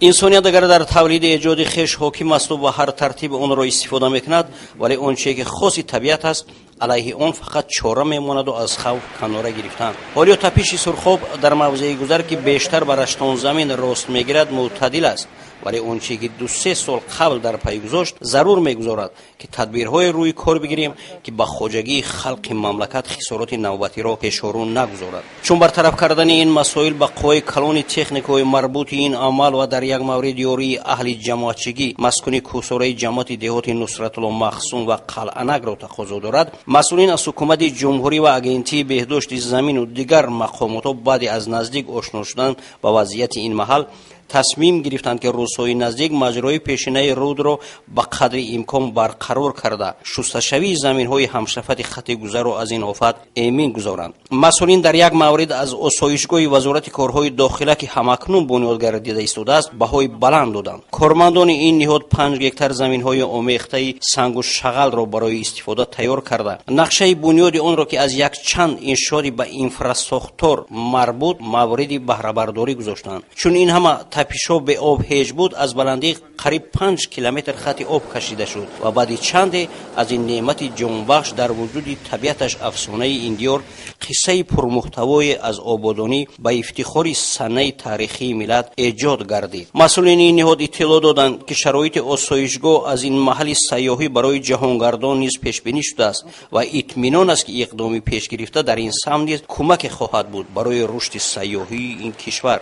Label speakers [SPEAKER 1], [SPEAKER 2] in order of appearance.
[SPEAKER 1] Инсоният агар дар тавлиди эҷоди хеш ҳоким асту ба ҳар тартиб онро истифода мекунад, вале он чие ки хоси табиат аст, алайҳи он фақат чора мемонаду аз хавф канора гирифтан. Ҳолиё тапиши Сурхоб дар мавзеи гузар, ки бештар ба Раштонзамин рост мегирад, мӯътадил аст, вале он чие ки 2-се сол қабл дар пай гузошт, зарур мегузорад, ки тадбирҳое рӯи кор бигирем, ки ба хоҷагии халқи мамлакат хисороти навбатиро пешорӯ нагузорад. Чун бартараф кардани ин масоил ба қувваи калони техникаҳои марбути ин амал ва дар як маврид ёрии аҳли ҷамоатчигӣ, маскуни кӯҳсораи ҷамоати деҳоти Нусратулло Махсум ва Қалъанакро тақозо дорад, масъулин аз ҳукумати ҷумҳурӣ ва Агентии беҳдошти замину дигар мақомотҳо баъди аз наздик ошно шудан ба вазъияти ин маҳал тасмим гирифтанд, ки рӯзҳои наздик маҷрои пешинаи рудро ба қадри имкон барқарор карда, шусташавии заминҳои ҳамшафати хати гузарро аз ин офат эмин гузоранд. Масъулин дар як маврид аз осоишгоҳи Вазорати корҳои дохила, ки ҳамакнун бунёд гардида истодааст, баҳои баланд доданд. Кормандони ин ниҳод 5 гектар заминҳои омехтаи сангу шағалро барои истифода тайёр карда, нақшаи бунёди онро, ки аз якчанд иншооти ба инфрасохтор марбут, мавриди баҳрабардорӣ гузоштанд. Чун ин ҳама тапишҳо бе об ҳеҷ буд, аз баландии қариб 5 километр хати об кашида шуд ва баъди чанде аз ин неъмати ҷонбахш дар вуҷуди табиаташ афсонаи ин диёр қиссаи пурмуҳтавое аз ободонӣ ба ифтихори санаи таърихии миллат эҷод гардид. Масъулини ин ниҳод иттилоъ доданд, ки шароити осоишгоҳ аз ин маҳалли сайёҳӣ барои ҷаҳонгардон низ пешбинӣ шудааст ва итминон аст, ки иқдоми пешгирифта дар ин самт низ кӯмаке хоҳад буд барои рушди сайёҳии ин кишвар.